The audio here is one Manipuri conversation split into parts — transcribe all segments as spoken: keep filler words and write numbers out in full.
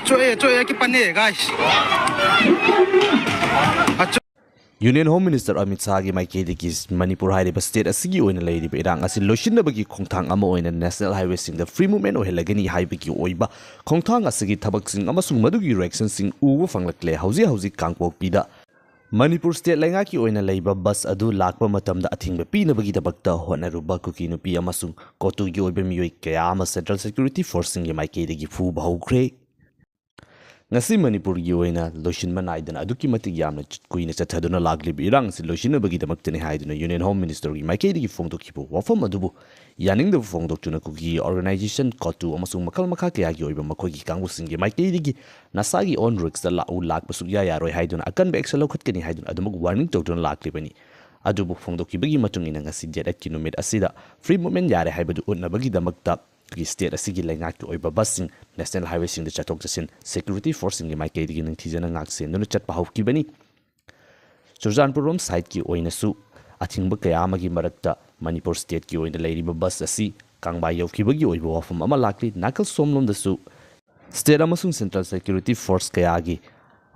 ꯆꯣꯛꯑꯦ, ꯆꯣꯛꯑꯦ, ꯑꯩ ꯄꯟꯅꯦ, guys꯫ ꯑꯆꯣ- Union Home Minister Amit ꯁꯥꯍꯒꯤ ꯃꯥꯏꯀꯩꯗꯒꯤ ꯃꯅꯤꯄꯨꯔ ꯍꯥꯏꯔꯤꯕ state ꯑꯁꯤꯒꯤ ꯑꯣꯏꯅ ꯂꯩꯔꯤꯕ ꯏꯔꯥꯡ ꯑꯁꯤ ꯂꯣꯏꯁꯤꯟꯅꯕꯒꯤ ꯈꯣꯡꯊꯥꯡ ꯑꯃ ꯑꯣꯏꯅ national highwayꯁꯤꯡꯗ free movement ꯑꯣꯏꯍꯜꯂꯒꯅꯤ ꯍꯥꯏꯕꯒꯤ ꯑꯣꯏꯕ ꯈꯣꯡꯊꯥꯡ ꯑꯁꯤꯒꯤ ꯊꯕꯛꯁꯤꯡ ꯑꯃꯁꯨꯡ ꯃꯗꯨꯒꯤ reactionꯁꯤꯡ ꯎꯕ ꯐꯪꯂꯛꯂꯦ꯫ ꯍꯧꯖꯤꯛ ꯍꯧꯖꯤꯛ ꯀꯥꯡꯄꯣꯛꯄꯤꯗ ꯃꯅꯤꯄꯨꯔ state ꯂꯩꯉꯥꯛꯀꯤ ꯑꯣꯏꯅ ꯂꯩꯕ bus ꯑꯗꯨ ꯂꯥꯛꯄ ꯃꯇꯝꯗ ꯑꯊꯤꯡꯕ ꯄꯤꯅꯕꯒꯤꯗꯃꯛꯇ ꯍꯣꯠꯅꯔꯨꯕ ꯀꯨꯀꯤ ꯅꯨꯄꯤ ꯑꯃꯁꯨꯡ ꯀꯣꯇꯨꯒꯤ ꯑꯣꯏꯕ ꯃꯤꯑꯣꯏ ꯀꯌꯥ ꯑꯃ central security forceꯁꯤꯡꯒꯤ ꯃꯥꯏꯀꯩꯗꯒꯤ ꯐꯨꯕ ꯍꯧꯈ꯭ꯔꯦ꯫ ꯉꯁꯤ ꯃꯅꯤꯄꯨꯔꯒꯤ ꯑꯣꯏꯅ ꯂꯣꯏꯁꯤꯟꯕ ꯅꯥꯏꯗꯅ ꯑꯗꯨꯛꯀꯤ ꯃꯇꯤꯛ ꯌꯥꯝꯅ ꯆ-, ꯀꯨꯏꯅ ꯆꯠꯊꯗꯨꯅ ꯂꯥꯛꯂꯤꯕ ꯏꯔꯥꯡ ꯑꯁꯤ ꯂꯣꯏꯁꯤꯟꯅꯕꯒꯤꯗꯃꯛꯇꯅꯤ ꯍꯥꯏꯗꯨꯅ Union Home Ministerꯒꯤ ꯃꯥꯏꯀꯩꯗꯒꯤ ꯐꯣꯡꯗꯣꯛꯈꯤꯕ ꯋꯥꯐꯝ ꯑꯗꯨꯕꯨ ꯌꯥꯅꯤꯡꯗꯕ ꯐꯣꯡꯗꯣꯛꯇꯨꯅ ꯀꯨꯀꯤ organization, ꯀꯣꯇꯨ ꯑꯃꯁꯨꯡ ꯃꯈꯜ ꯃꯈꯥ ꯀꯌꯥꯒꯤ ꯑꯣꯏꯕ ꯃꯈꯣꯏꯒꯤ ꯀꯥꯡꯕꯨꯁꯤꯡꯒꯤ ꯃꯥꯏꯀꯩꯗꯒꯤ ꯅꯁꯥꯒꯤ own riskꯇ ꯂꯥꯛꯎ, ꯂꯥꯛꯄ ꯁꯨꯛꯌꯥ ꯌꯥꯔꯣꯏ ꯍꯥꯏꯗꯨꯅ ꯑꯀꯟꯕ action ꯂꯧꯈꯠꯀꯅꯤ ꯍꯥꯏꯗꯨꯅ ꯑꯗꯨꯃꯛ warning ꯇꯧꯗꯨꯅ ꯂꯥꯛꯂꯤꯕꯅꯤ꯫ ꯑꯗꯨꯕꯨ ꯐꯣꯡꯗꯣꯛꯈꯤꯕꯒꯤ ꯃꯇꯨꯡ ꯏꯟꯅ ꯉꯁꯤ date eightꯀꯤ ꯅꯨꯃꯤꯠ ꯑꯁꯤꯗ free movement ꯌꯥꯔꯦ ꯍꯥꯏꯕꯗꯨ ꯎꯠꯅꯕꯒꯤꯗꯃꯛꯇ ꯑꯩꯈꯣꯏꯒꯤ state ꯑꯁꯤꯒꯤ ꯂꯩꯉꯥꯛꯀꯤ ꯑꯣꯏꯕ busꯁꯤꯡ national highwayꯁꯤꯡꯗ ꯆꯠꯊꯣꯛ ꯆꯠꯁꯤꯟ security forceꯁꯤꯡꯒꯤ ꯃꯥꯏꯀꯩꯗꯒꯤ ꯅꯤꯡꯊꯤꯖꯅ ꯉꯥꯛ ꯁꯦꯟꯗꯨꯅ ꯆꯠꯄ ꯍꯧꯈꯤꯕꯅꯤ꯫ ꯆꯨꯔꯆꯥꯟꯄꯨꯔ ꯔꯣꯝ sideꯀꯤ ꯑꯣꯏꯅꯁꯨ ꯑꯊꯤꯡꯕ ꯀꯌꯥ ꯑꯃꯒꯤ ꯃꯔꯛꯇ ꯃꯅꯤꯄꯨꯔ stateꯀꯤ ꯑꯣꯏꯅ ꯂꯩꯔꯤꯕ bus ꯑꯁꯤ ꯀꯥꯡꯕꯥ ꯌꯧꯈꯤꯕꯒꯤ ꯑꯣꯏꯕ ꯋꯥꯐꯝ ꯑꯃ ꯂꯥꯛꯂꯤ꯫ ꯅꯥꯀꯜ ꯁꯣꯝꯂꯣꯝꯗꯁꯨ state ꯑꯃꯁꯨꯡ central security force ꯀꯌꯥꯒꯤ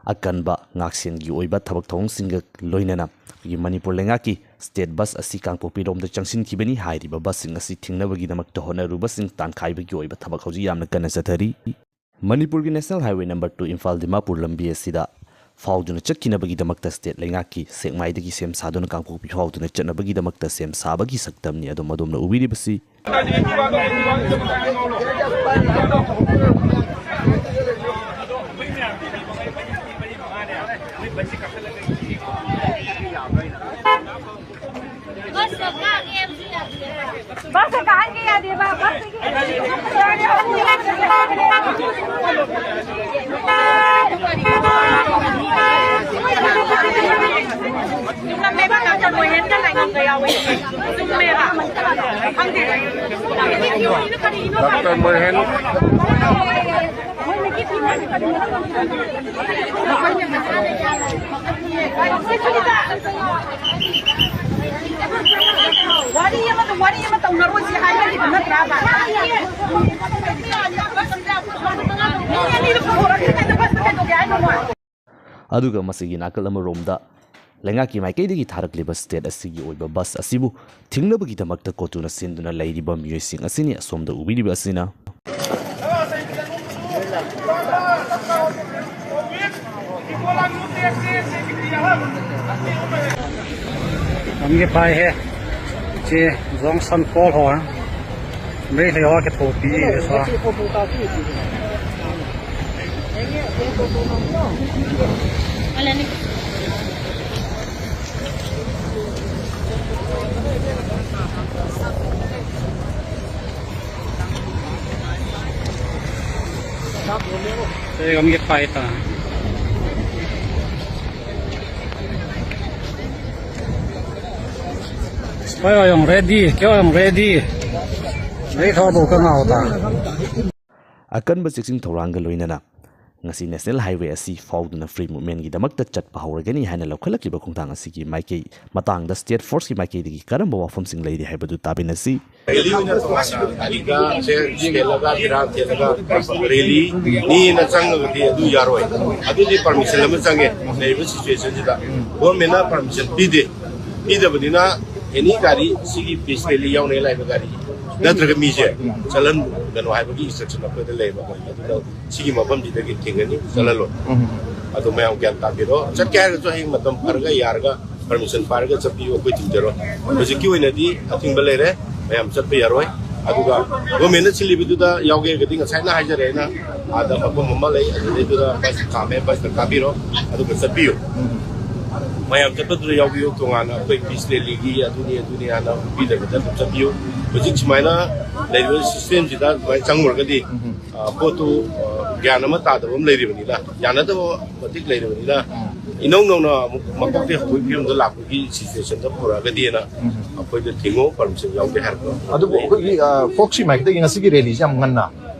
ꯑꯀꯟꯕ ꯉꯥꯛꯁꯦꯟꯒꯤ ꯑꯣꯏꯕ ꯊꯕꯛ ꯊꯧꯑꯣꯡꯁꯤꯡꯒ ꯂꯣꯏꯅꯅ ꯑꯩꯈꯣꯏꯒꯤ ꯃꯅꯤꯄꯨꯔ ꯂꯩꯉꯥꯛꯀꯤ state bus ꯑꯁꯤ ꯀꯥꯡꯄꯣꯛꯄꯤꯔꯣꯝꯗ ꯆꯪꯁꯤꯟꯈꯤꯕꯅꯤ꯫ ꯍꯥꯏꯔꯤꯕ busꯁꯤꯡ ꯑꯁꯤ ꯊꯤꯡꯅꯕꯒꯤꯗꯃꯛꯇ ꯍꯣꯠꯅꯔꯨꯕꯁꯤꯡ ꯇꯥꯟꯈꯥꯏꯕꯒꯤ ꯑꯣꯏꯕ ꯊꯕꯛ ꯍꯧꯖꯤꯛ ꯌꯥꯝꯅ ꯀꯟꯅ ꯆꯠꯊꯔꯤ꯫ ꯃꯅꯤꯄꯨꯔꯒꯤ national highway number two Imphal Dimapur ꯂꯝꯕꯤ ꯑꯁꯤꯗ ꯐꯥꯎꯗꯨꯅ ꯆꯠꯈꯤꯅꯕꯒꯤꯗꯃꯛꯇ state ꯂꯩꯉꯥꯛꯀꯤ ꯁꯦꯛꯃꯥꯏꯗꯒꯤ ꯁꯦꯝ ꯁꯥꯗꯨꯅ ꯀꯥꯡꯄꯣꯛꯄꯤ ꯐꯥꯎꯗꯨꯅ ꯆꯠꯅꯕꯒꯤꯗꯃꯛꯇ ꯁꯦꯝ ꯁꯥꯕꯒꯤ ꯁꯛꯇꯝꯅꯤ꯫ ꯑꯗꯨꯝ ꯑꯗꯣꯝꯅ ꯎꯕꯤꯔꯤꯕꯁꯤ ꯕꯁ ꯀꯥꯍꯟꯒꯦ ꯌꯥꯗꯦꯕ, ꯕꯁꯇꯒꯤ ꯆꯨꯝꯃꯦꯕ, ꯗꯥꯛꯇꯔ ꯃꯣꯍꯦꯟꯒ ꯂꯥꯏꯉꯝꯒ ꯌꯥꯎꯋꯦ꯫ ꯆꯨꯝꯃꯦꯕ꯫ ꯈꯪꯗꯦ꯫ ꯗꯥꯛꯇꯔ ꯃꯣꯍꯦꯟ꯫ ꯋꯥꯔꯤ ꯑꯃ, ꯋꯥꯔꯤ ꯑꯃ ꯇꯧꯅꯔꯣꯏꯁꯤ ꯍꯥꯏꯅꯔꯤꯕ ꯅꯠꯇ꯭ꯔꯥꯕ? ꯑꯗꯨꯒ ꯃꯁꯤꯒꯤ ꯅꯥꯀꯜ ꯑꯃꯔꯣꯝꯗ ꯂꯩꯉꯥꯛꯀꯤ ꯃꯥꯏꯀꯩꯗꯒꯤ ꯊꯥꯔꯛꯂꯤꯕ ꯁ꯭ꯇꯦꯠ ꯑꯁꯤꯒꯤ ꯑꯣꯏꯕ ꯕꯁ ꯑꯁꯤꯕꯨ ꯊꯤꯡꯅꯕꯒꯤꯗꯃꯛꯇ ꯀꯣꯇꯨꯅ ꯁꯤꯟꯗꯨꯅ ꯂꯩꯔꯤꯕ ꯃꯤꯑꯣꯏꯁꯤꯡ ꯑꯁꯤꯅꯤ꯫ ꯑꯁꯣꯝꯗ ꯎꯕꯤꯔꯤꯕ ꯑꯁꯤꯅ हम ये पाए है, ये जॉनसन कॉल हो, मेरे से और के थोपी है सा। Te gam ge pai ta. Pai wa yong ready, kyo yong ready. Ready tho bo ka ngau ta. ꯑꯀꯟꯕ ꯆꯦꯛꯁꯤꯟ ꯊꯧꯔꯥꯡꯒ ꯂꯣꯏꯅꯅ ꯉꯁꯤ ꯅꯦꯁꯅꯦꯜ ꯍꯥꯏꯋꯦ ꯑꯁꯤ ꯐꯥꯎꯗꯨꯅ ꯐ꯭ꯔꯤ ꯃꯨꯚꯃꯦꯟꯒꯤꯗꯃꯛꯇ ꯆꯠꯄ ꯍꯧꯔꯒꯅꯤ ꯍꯥꯏꯅ ꯂꯧꯈꯠꯂꯛꯂꯤꯕ ꯈꯣꯡꯊꯥꯡ ꯑꯁꯤꯒꯤ ꯃꯥꯏꯀꯩ ꯃꯇꯥꯡꯗ ꯁ꯭ꯇꯦꯠ ꯐꯣꯔꯁꯀꯤ ꯃꯥꯏꯀꯩꯗꯒꯤ ꯀꯔꯝꯕ ꯋꯥꯐꯝꯁꯤꯡ ꯂꯩꯔꯤ ꯍꯥꯏꯕꯗꯨ ꯇꯥꯃꯤꯟꯅꯁꯤ꯫ ꯔꯦꯂꯤ ꯑꯣꯏꯅ ꯇꯣꯉꯥꯟꯅ ꯒꯥꯔꯤꯒ ꯁꯦ ꯁꯦꯜꯂꯒ ꯐꯤꯔꯥꯟ ꯊꯦꯠꯂꯒ ꯔꯦꯂꯤꯅꯤꯅ ꯆꯪꯉꯒꯗꯤ ꯑꯗꯨ ꯌꯥꯔꯣꯏ꯫ ꯑꯗꯨꯗꯤ ꯄꯔꯃꯤꯁꯟ ꯑꯃ ꯆꯪꯉꯦ꯫ ꯂꯩꯔꯤꯕ ꯁꯤꯆꯨꯋꯦꯁꯟꯁꯤꯗ ꯒꯣꯔꯃꯦꯟꯅ ꯄꯔꯃꯤꯁꯟ ꯄꯤꯗꯦ꯫ ꯄꯤꯗꯕꯅꯤꯅ ꯑꯦꯅꯤ ꯒꯥꯔꯤ ꯁꯤꯒꯤ ꯄꯤꯁ ꯔꯦꯂꯤ ꯌꯥꯎꯅ ꯂꯥꯛꯏꯕ ꯒꯥꯔꯤ ꯅꯠꯇ꯭ꯔꯒ ꯃꯤꯁꯦ ꯆꯠꯍꯟꯒꯅꯨ ꯍꯥꯏꯕꯒꯤ ꯏꯟꯁꯇ꯭ꯔꯛꯁꯟ ꯑꯩꯈꯣꯏꯗ ꯂꯩꯌꯦꯕ꯫ ꯑꯩꯈꯣꯏ ꯑꯗꯨꯅ ꯁꯤꯒꯤ ꯃꯐꯝꯁꯤꯗꯒꯤ ꯊꯤꯡꯒꯅꯤ, ꯆꯠꯍꯜꯂꯣꯏ꯫ ꯑꯗꯨ ꯃꯌꯥꯝ ꯒ꯭ꯌꯥꯟ ꯇꯥꯕꯤꯔꯣ꯫ ꯆꯠꯀꯦ ꯍꯥꯏꯔꯒꯁꯨ ꯍꯌꯦꯡ ꯃꯇꯝ ꯐꯔꯒ ꯌꯥꯔꯒ ꯄꯔꯃꯤꯁꯟ ꯄꯥꯏꯔꯒ ꯆꯠꯄꯤꯌꯨ, ꯑꯩꯈꯣꯏ ꯊꯤꯡꯖꯔꯣꯏ꯫ ꯍꯧꯖꯤꯛꯀꯤ ꯑꯣꯏꯅꯗꯤ ꯑꯊꯤꯡꯕ ꯂꯩꯔꯦ, ꯃꯌꯥꯝ ꯆꯠꯄ ꯌꯥꯔꯣꯏ꯫ ꯑꯗꯨꯒ ꯒꯣꯔꯃꯦꯟꯅ ꯁꯤꯜꯂꯤꯕꯗꯨꯗ ꯌꯥꯎꯒꯦ ꯍꯥꯏꯔꯒꯗꯤ ꯉꯁꯥꯏꯅ ꯍꯥꯏꯖꯔꯦ ꯑꯩꯅ, ꯑꯥꯗ ꯃꯐꯝ ꯑꯃ ꯂꯩ, ꯑꯗꯨꯗꯩꯗꯨꯗ ꯕꯁ ꯈꯥꯝꯃꯦ, ꯕꯁꯇ ꯀꯥꯕꯤꯔꯣ, ꯑꯗꯨꯒ ꯆꯠꯄꯤꯌꯨ꯫ ꯃꯌꯥꯝ ꯆꯠꯄꯗꯨꯗ ꯌꯥꯎꯕꯤꯌꯨ꯫ ꯇꯣꯉꯥꯟꯅ ꯑꯩꯈꯣꯏ ꯄꯤꯁ ꯔꯦꯂꯤꯒꯤ ꯑꯗꯨꯅꯤ ꯑꯗꯨꯅꯤ ꯍꯥꯏꯅ ꯄꯤꯗꯕꯤꯗ ꯑꯗꯨꯝ ꯆꯠꯄꯤꯌꯨ꯫ ꯍꯧꯖꯤꯛ ꯁꯨꯃꯥꯏꯅ ꯂꯩꯔꯤꯕ ꯁꯤꯁꯇꯦꯝꯁꯤꯗ ꯑꯗꯨꯃꯥꯏꯅ ꯆꯪꯉꯨꯔꯒꯗꯤ, ꯑ, ꯄꯣꯠꯇꯨ, ꯑ, ꯒ꯭ꯌꯥꯟ ꯑꯃ ꯇꯥꯗꯕ ꯑꯃ ꯂꯩꯔꯤꯕꯅꯤꯅ, ꯌꯥꯅꯗꯕ ꯃꯇꯤꯛ ꯂꯩꯔꯕꯅꯤꯅ, ꯏꯅꯧ ꯅꯧꯅ ꯑꯃꯨꯛ ꯃꯀꯣꯛꯇꯒꯤ ꯍꯧꯕꯒꯤ ꯐꯤꯕꯝꯗ ꯂꯥꯛꯄꯒꯤ ꯁꯤꯆꯨꯋꯦꯁꯟꯗ ꯄꯨꯔꯛꯑꯒꯗꯤꯅ ꯑꯩꯈꯣꯏꯗ ꯊꯤꯡꯉꯣ, ꯄꯔꯃꯤꯁꯟ ꯌꯥꯎꯗꯦ ꯍꯥꯏꯔꯛꯄ꯫ ꯑꯗꯨꯕꯨ ꯑꯩꯈꯣꯏꯒꯤ, ꯑ, ꯐꯣꯛꯁꯤ ꯃꯥꯏꯀꯩꯗꯒꯤ ꯉꯁꯤꯒꯤ ꯔꯦꯂꯤꯁꯦ ꯌꯥꯝ ꯉꯟꯅ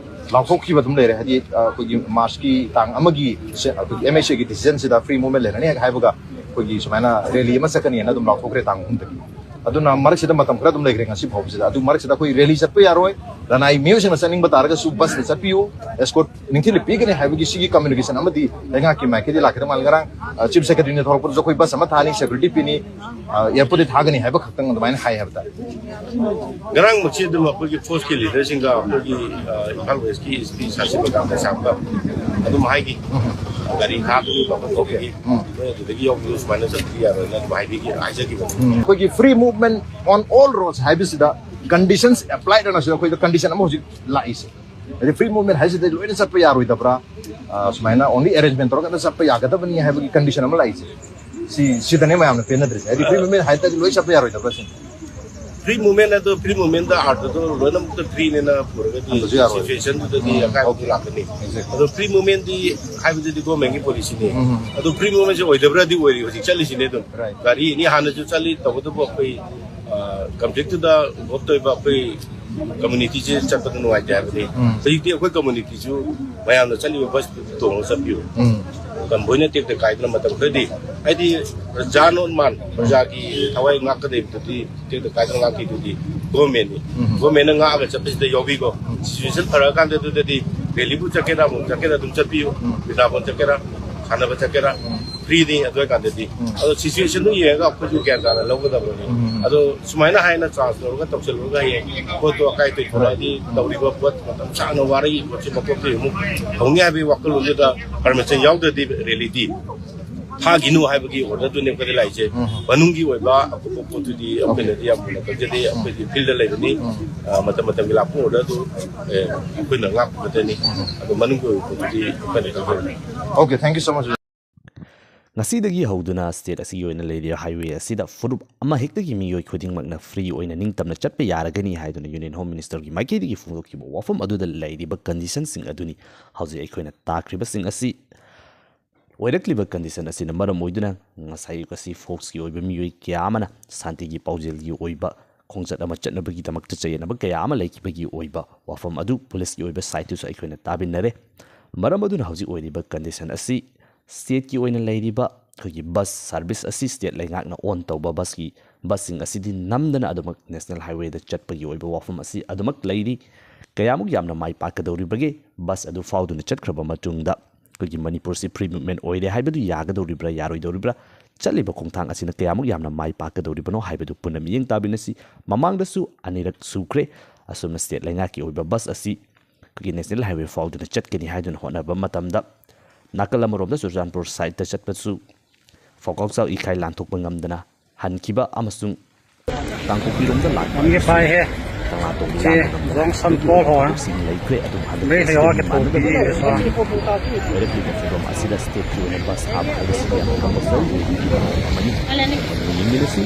ꯂꯥꯎꯊꯣꯛꯈꯤꯕ ꯑꯗꯨꯝ ꯂꯩꯔꯦ꯫ ꯍꯥꯏꯗꯤ, ꯑ, ꯑꯩꯈꯣꯏꯒꯤ ꯃꯥꯔꯁꯀꯤ ꯇꯥꯡ ꯑꯃꯒꯤ ꯁꯦ-, ꯑꯩꯈꯣꯏꯒꯤ ꯑꯦꯝ ꯑꯩꯆ ꯑꯦꯒꯤ ꯗꯤꯁꯤꯖꯟꯁꯤꯗ ꯐ꯭ꯔꯤ ꯃꯨꯚꯃꯦꯟ ꯂꯩꯔꯅꯤ ꯍꯦꯛ ꯍꯥꯏꯕꯒ ꯑꯩꯈꯣꯏꯒꯤ ꯁꯨꯃꯥꯏꯅ ꯔꯦꯂꯤ ꯑꯃ ꯆꯠꯀꯅꯤꯅ ꯑꯗꯨꯝ ꯂꯥꯎꯊꯣꯛꯈ꯭ꯔꯦ ꯇꯥꯡ ꯑꯍꯨꯝꯗꯒꯤ꯫ ꯑꯗꯨꯅ ꯃꯔꯛꯁꯤꯗ ꯃꯇꯝ ꯈꯔ ꯑꯗꯨꯝ ꯂꯩꯈ꯭ꯔꯦ ꯉꯁꯤ ꯐꯥꯎꯕꯁꯤꯗ꯫ ꯑꯗꯨ ꯃꯔꯛꯁꯤꯗ ꯑꯩꯈꯣꯏ ꯔꯦꯂꯤ ꯆꯠꯄ ꯌꯥꯔꯣꯏ, ꯂꯅꯥꯏ ꯃꯤꯑꯣꯏꯁꯤꯡꯅ ꯆꯠꯅꯤꯡꯕ ꯇꯥꯔꯒꯁꯨ ꯕꯁꯇ ꯆꯠꯄꯤꯌꯨ, ꯑꯦꯁꯀꯣꯔꯠ ꯅꯤꯡꯊꯤꯅ ꯄꯤꯒꯅꯤ ꯍꯥꯏꯕꯒꯤ ꯁꯤꯒꯤ ꯀꯝꯃ꯭ꯌꯨꯅꯤꯀꯦꯁꯟ ꯑꯃꯗꯤ ꯂꯩꯉꯥꯛꯀꯤ ꯃꯥꯏꯀꯩꯗꯒꯤ ꯂꯥꯛꯀꯗꯕ ꯃꯥꯜꯂꯤ꯫ ꯉꯔꯥꯡ ꯆꯤꯐ ꯁꯦꯀ꯭ꯔꯦꯇꯔꯤꯅ ꯊꯣꯛꯂꯛꯄꯗꯁꯨ ꯑꯩꯈꯣꯏ ꯕꯁ ꯑꯃ ꯊꯥꯅꯤ, ꯁꯦꯀ꯭ꯌꯨꯔꯤꯇꯤ ꯄꯤꯅꯤ, ꯑꯦꯌꯥꯔꯄꯣꯔꯠꯇ ꯊꯥꯒꯅꯤ ꯍꯥꯏꯕ ꯈꯛꯇꯪ ꯑꯗꯨꯃꯥꯏꯅ ꯍꯥꯏ ꯍꯥꯏꯕ ꯇꯥꯔꯦ꯫ ꯉꯔꯥꯡꯃꯛꯁꯤ ꯑꯗꯨꯝ ꯑꯩꯈꯣꯏꯒꯤ ꯐꯣꯔꯁꯀꯤ ꯂꯤꯗꯔꯁꯤꯡꯒ ꯑꯩꯈꯣꯏꯒꯤ ꯏꯝꯐꯥꯜ ꯋꯦꯁꯀꯤ ꯑꯦꯁ ꯄꯤ ꯁꯥꯁꯤ ꯕꯒꯥꯟꯗ ꯁꯥꯕꯒ ꯑꯗꯨꯝ ꯍꯥꯏꯈꯤ꯫ ꯒꯥꯔꯤ ꯊꯥꯗꯣꯏꯅꯤ ꯕꯕꯟ ꯇꯧꯕꯒꯤ ꯃꯣꯏ ꯑꯗꯨꯗꯒꯤ ꯌꯧꯕꯤꯌꯨ, ꯁꯨꯃꯥꯏꯅ ꯆꯠꯄꯗꯤ ꯌꯥꯔꯣꯏꯅ ꯑꯗꯨꯝ ꯍꯥꯏꯕꯤꯈꯤ, ꯍꯥꯏꯖꯈꯤꯕꯅꯤ꯫ ꯑꯩꯈꯣꯏꯒꯤ free movement on all roads ꯍꯥꯏꯕꯁꯤꯗ conditions applied ꯑꯅꯁꯨ ꯑꯩꯈꯣꯏꯗ ꯀꯟꯗꯤꯁꯟ ꯑꯃ ꯍꯧꯖꯤꯛ ꯂꯥꯛꯏꯁꯦ꯫ ꯍꯥꯏꯗꯤ free movement ꯍꯥꯏꯁꯤꯗ ꯂꯣꯏꯅ ꯆꯠꯄ ꯌꯥꯔꯣꯏꯗꯕ꯭ꯔꯥ? ꯑ, ꯁꯨꯃꯥꯏꯅ only arrangement ꯇꯧꯔꯒ ꯆꯠꯄ ꯌꯥꯒꯗꯕꯅꯤ ꯍꯥꯏꯕꯒꯤ ꯀꯟꯗꯤꯁꯟ ꯑꯃ ꯂꯥꯛꯏꯁꯦ꯫ ꯁꯤ, ꯁꯤꯗꯅꯦ ꯃꯌꯥꯝꯅ ꯄꯦꯟꯅꯗ꯭ꯔꯤꯁꯦ꯫ ꯍꯥꯏꯗꯤ free movement ꯍꯥꯏꯇꯥꯔꯗꯤ ꯂꯣꯏ ꯆꯠꯄ ꯌꯥꯔꯣꯏꯗꯕ꯭ꯔꯥ ꯁꯤꯅꯤ꯫ Free movement ꯑꯗꯣ, free movementꯗ ꯑꯥꯔꯊꯗꯣ ꯂꯣꯏꯅꯃꯛꯇ freeꯅꯦꯅ ꯄꯨꯔꯒꯗꯤ ꯑꯗꯨꯁꯨ ꯌꯥꯔꯣꯏ꯫ Situationꯗꯨꯗꯗꯤ ꯑꯀꯥꯏꯕꯗꯤ ꯂꯥꯛꯀꯅꯤ꯫ ꯑꯗꯣ free movementꯗꯤ ꯍꯥꯏꯕꯗꯨꯗꯤ governmentꯀꯤ policyꯅꯤ꯫ ꯑꯗꯣ free movementꯁꯦ ꯑꯣꯏꯗꯕ꯭ꯔꯥꯗꯤ ꯑꯣꯏꯔꯤ, ꯍꯧꯖꯤꯛ ꯆꯠꯂꯤꯁꯤꯅꯦ ꯑꯗꯨꯝ꯫ Right. ꯒꯥꯔꯤ ꯑꯅꯤ ꯍꯥꯟꯅꯁꯨ ꯆꯠꯂꯤ, ꯇꯧꯕꯇꯕꯨ ꯑꯩꯈꯣꯏ, ꯑ, conflictꯇꯨꯗ involve ꯇꯧꯔꯤꯕ ꯑꯩꯈꯣꯏ communityꯁꯦ ꯆꯠꯄꯗ ꯅꯨꯡꯉꯥꯏꯇꯦ ꯍꯥꯏꯕꯅꯤ꯫ ꯍꯧꯖꯤꯛꯇꯤ ꯑꯩꯈꯣꯏ communityꯁꯨ ꯃꯌꯥꯝꯅ ꯆꯠꯂꯤꯕ busꯇꯨ ꯇꯣꯡꯉꯒ ꯆꯠꯄꯤꯌꯨ꯫ Convoyꯅ ꯇꯦꯛꯇ ꯀꯥꯏꯗꯅ ꯃꯇꯝ ꯈꯔꯗꯤ, ꯍꯥꯏꯗꯤ ꯖꯥꯟ ꯃꯥꯟ ꯄ꯭ꯔꯖꯥꯒꯤ ꯊꯋꯥꯏ ꯉꯥꯛꯀꯗꯧꯕꯗꯨꯗꯤ ꯇꯦꯛꯇ ꯀꯥꯏꯗꯅ ꯉꯥꯛꯈꯤꯗꯨꯗꯤ governmentꯅꯤ꯫ Governmentꯅ ꯉꯥꯛꯑꯒ ꯆꯠꯄꯁꯤꯗ ꯌꯥꯎꯕꯤꯀꯣ꯫ Situation ꯐꯔꯛꯑꯀꯥꯟꯗ ꯑꯗꯨꯗꯗꯤ ꯔꯦꯂꯤꯕꯨ ꯆꯠꯀꯦꯔꯥ, ꯑꯃꯨꯛ ꯆꯠꯀꯦꯔꯥ ꯑꯗꯨꯝ ꯆꯠꯄꯤꯌꯨ꯫ ꯕꯤꯗꯥꯕꯣꯟ ꯆꯠꯀꯦꯔꯥ, ꯁꯥꯟꯅꯕ ꯆꯠꯀꯦꯔꯥ, freeꯅꯤ ꯑꯗꯨ ꯑꯣꯏꯀꯥꯟꯗꯗꯤ꯫ ꯑꯗꯣ situationꯗꯨ ꯌꯦꯡꯉꯒ ꯑꯩꯈꯣꯏꯁꯨ ꯒ꯭ꯌꯥꯟ ꯇꯥꯅ ꯂꯧꯒꯗꯕꯅꯤ꯫ ꯑꯗꯣ ꯁꯨꯃꯥꯏꯅ ꯍꯥꯏꯅ chance ꯂꯧꯔꯒ ꯇꯧꯁꯜꯂꯨꯔꯒ ꯍꯌꯦꯡ ꯄꯣꯠꯇꯣ ꯑꯀꯥꯏ ꯑꯇꯣꯏ ꯊꯣꯛꯂꯛꯑꯗꯤ ꯇꯧꯔꯤꯕ ꯄꯣꯠ ꯃꯇꯝ ꯁꯥꯡꯅ ꯋꯥꯔꯛꯏ ꯄꯣꯠꯁꯤ ꯃꯀꯣꯛꯇꯒꯤ ꯑꯃꯨꯛ ꯍꯧꯅꯤ ꯍꯥꯏꯕꯒꯤ ꯋꯥꯈꯜꯂꯣꯟꯗꯨꯗ permission ꯌꯥꯎꯗ꯭ꯔꯗꯤ rallyꯗꯤ ꯊꯥꯈꯤꯅꯨ ꯍꯥꯏꯕꯒꯤ orderꯗꯨꯅꯦ ꯑꯩꯈꯣꯏꯗ ꯂꯥꯛꯏꯁꯦ꯫ ꯃꯅꯨꯡꯒꯤ ꯑꯣꯏꯕ ꯑꯀꯨꯞꯄ ꯄꯣꯠꯇꯨꯗꯤ ꯑꯩꯈꯣꯏꯅꯗꯤ ꯌꯥꯝ ꯍꯦꯟꯅ ꯈꯪꯖꯗꯦ꯫ ꯑꯩꯈꯣꯏꯗꯤ fieldꯗ ꯂꯩꯕꯅꯤ꯫ ꯑ, ꯃꯇꯝ ꯃꯇꯝꯒꯤ ꯂꯥꯛꯄ orderꯗꯨ, ꯑꯦ, ꯑꯩꯈꯣꯏꯅ ꯉꯥꯛꯄ ꯈꯛꯇꯅꯤ꯫ ꯑꯗꯣ ꯃꯅꯨꯡꯒꯤ ꯑꯣꯏꯕ ꯄꯣꯠꯇꯨꯗꯤ ꯑꯩꯈꯣꯏꯅ ꯈꯪꯖꯗꯦ꯫ Okay, thank you so much. ꯉꯁꯤꯗꯒꯤ ꯍꯧꯗꯨꯅ state ꯑꯁꯤꯒꯤ ꯑꯣꯏꯅ ꯂꯩꯔꯤꯕ highway ꯑꯁꯤꯗ ꯐꯨꯔꯨꯞ ꯑꯃꯍꯦꯛꯇꯒꯤ ꯃꯤꯑꯣꯏ ꯈꯨꯗꯤꯡꯃꯛꯅ free ꯑꯣꯏꯅ ꯅꯤꯡꯇꯝꯅ ꯆꯠꯄ ꯌꯥꯔꯒꯅꯤ ꯍꯥꯏꯗꯨꯅ Union Home Ministerꯒꯤ ꯃꯥꯏꯀꯩꯗꯒꯤ ꯐꯣꯡꯗꯣꯛꯈꯤꯕ ꯋꯥꯐꯝ ꯑꯗꯨꯗ ꯂꯩꯔꯤꯕ conditionꯁꯤꯡ ꯑꯗꯨꯅꯤ ꯍꯧꯖꯤꯛ ꯑꯩꯈꯣꯏꯅ ꯇꯥꯈ꯭ꯔꯤꯕꯁꯤꯡ ꯑꯁꯤ꯫ ꯑꯣꯏꯔꯛꯂꯤꯕ condition ꯑꯁꯤꯅ ꯃꯔꯝ ꯑꯣꯏꯗꯨꯅ ꯉꯁꯥꯏ ꯑꯌꯨꯛ ꯑꯁꯤ Foxꯀꯤ ꯑꯣꯏꯕ ꯃꯤꯑꯣꯏ ꯀꯌꯥ ꯑꯃꯅ ꯁꯥꯟꯇꯤꯒꯤ ꯄꯥꯎꯖꯦꯜꯒꯤ ꯑꯣꯏꯕ ꯈꯣꯡꯆꯠ ꯑꯃ ꯆꯠꯅꯕꯒꯤꯗꯃꯛꯇ ꯆꯌꯦꯠꯅꯕ ꯀꯌꯥ ꯑꯃ ꯂꯩꯈꯤꯕꯒꯤ ꯑꯣꯏꯕ ꯋꯥꯐꯝ ꯑꯗꯨ ꯄꯨꯂꯤꯁꯀꯤ ꯑꯣꯏꯕ sideꯇꯨꯁꯨ ꯑꯩꯈꯣꯏꯅ ꯇꯥꯕꯤꯟꯅꯔꯦ꯫ ꯃꯔꯝ ꯑꯗꯨꯅ ꯍꯧꯖꯤꯛ ꯑꯣꯏꯔꯤꯕ condition ꯑꯁꯤ stateꯀꯤ ꯑꯣꯏꯅ ꯂꯩꯔꯤꯕ ꯑꯩꯈꯣꯏꯒꯤ ꯕꯁ ꯁꯥꯔꯚꯤꯁ ꯑꯁꯤ ꯁ꯭ꯇꯦꯠ ꯂꯩꯉꯥꯛꯅ ꯑꯣꯟ ꯇꯧꯕ ꯕꯁꯀꯤ, ꯕꯁꯁꯤꯡ ꯑꯁꯤꯗꯤ ꯅꯝꯗꯅ ꯑꯗꯨꯃꯛ ꯅꯦꯁꯅꯦꯜ ꯍꯥꯏꯋꯦꯗ ꯆꯠꯄꯒꯤ ꯑꯣꯏꯕ ꯋꯥꯐꯝ ꯑꯁꯤ ꯑꯗꯨꯃꯛ ꯂꯩꯔꯤ꯫ ꯀꯌꯥꯃꯨꯛ ꯌꯥꯝꯅ ꯃꯥꯏ ꯄꯥꯛꯀꯗꯧꯔꯤꯕꯒꯦ? ꯕꯁ ꯑꯗꯨ ꯐꯥꯎꯗꯨꯅ ꯆꯠꯈ꯭ꯔꯕ ꯃꯇꯨꯡꯗ ꯑꯩꯈꯣꯏꯒꯤ ꯃꯅꯤꯄꯨꯔꯁꯤ ꯐ꯭ꯔꯤ ꯃꯨꯚꯃꯦꯟ ꯑꯣꯏꯔꯦ ꯍꯥꯏꯕꯗꯨ ꯌꯥꯒꯗꯧꯔꯤꯕ꯭ꯔꯥ, ꯌꯥꯔꯣꯏꯗꯧꯔꯤꯕ꯭ꯔꯥ? ꯆꯠꯂꯤꯕ ꯈꯣꯡꯊꯥꯡ ꯑꯁꯤꯅ ꯀꯌꯥꯃꯨꯛ ꯌꯥꯝꯅ ꯃꯥꯏ ꯄꯥꯛꯀꯗꯧꯔꯤꯕꯅꯣ ꯍꯥꯏꯕꯗꯨ ꯄꯨꯟꯅ ꯃꯤꯠꯌꯦꯡ ꯇꯥꯃꯤꯟꯅꯁꯤ꯫ ꯃꯃꯥꯡꯗꯁꯨ ꯑꯅꯤꯔꯛ ꯁꯨꯈ꯭ꯔꯦ ꯑꯁꯨꯝꯅ ꯁ꯭ꯇꯦꯠ ꯂꯩꯉꯥꯛꯀꯤ ꯑꯣꯏꯕ ꯕꯁ ꯑꯁꯤ ꯑꯩꯈꯣꯏꯒꯤ ꯅꯦꯁꯅꯦꯜ ꯍꯥꯏꯋꯦ ꯐꯥꯎꯗꯨꯅ ꯆꯠꯀꯅꯤ ꯍꯥꯏꯗꯨꯅ ꯍꯣꯠꯅꯕ ꯃꯇꯝꯗ, ꯅꯥꯀꯜ ꯑꯃꯔꯣꯝꯗ ꯆꯨꯔꯆꯥꯟꯄꯨꯔ ꯁꯥꯏꯠꯇ ꯆꯠꯄꯁꯨ ꯐꯥꯎꯀꯥꯎꯆꯥꯎ ꯏꯈꯥꯏ ꯂꯥꯟꯊꯣꯛꯄ ꯉꯝꯗꯅ ꯍꯟꯈꯤꯕ ꯑꯃꯁꯨꯡ ꯀꯥꯡꯄꯣꯛꯄꯤꯔꯣꯝꯗ ꯂꯥꯛꯄ ꯀꯪꯒꯦ ꯐꯥꯏꯍꯦ꯫ ꯀꯪꯂꯥ ꯇꯣꯡꯕ ꯁꯤ ꯌꯥꯕ ꯉꯝꯗꯕ ꯖꯣꯡꯁꯟ ꯊꯧꯗꯣꯛ ꯄꯣꯜ ꯍꯣ꯫ ꯋꯥꯊꯣꯛꯁꯤꯡ ꯂꯩꯈ꯭ꯔꯦ꯫ ꯑꯗꯨꯕꯨ ꯍꯟꯗꯛꯇꯤ ꯕ꯭ꯔꯦꯛ ꯂꯩꯍꯧꯔꯒ ꯁꯤꯒꯤ ꯃꯥꯟꯅꯗꯕ ꯊꯣꯛꯄꯤ ꯌꯦꯡꯉꯁꯤ꯫ ꯑꯣꯏꯔꯛꯂꯤꯕ ꯐꯤꯕꯝ ꯑꯁꯤꯗ ꯁ꯭ꯇꯦꯠꯀꯤ ꯑꯣꯏꯅ ꯕꯁ ꯊꯥꯕ ꯍꯥꯏꯕꯁꯤꯗꯤ ꯌꯥꯝꯅ ꯃꯔꯨ ꯑꯣꯏꯕ ꯑꯃꯅꯤ꯫ ꯌꯦꯡꯃꯤꯟꯅꯁꯤ꯫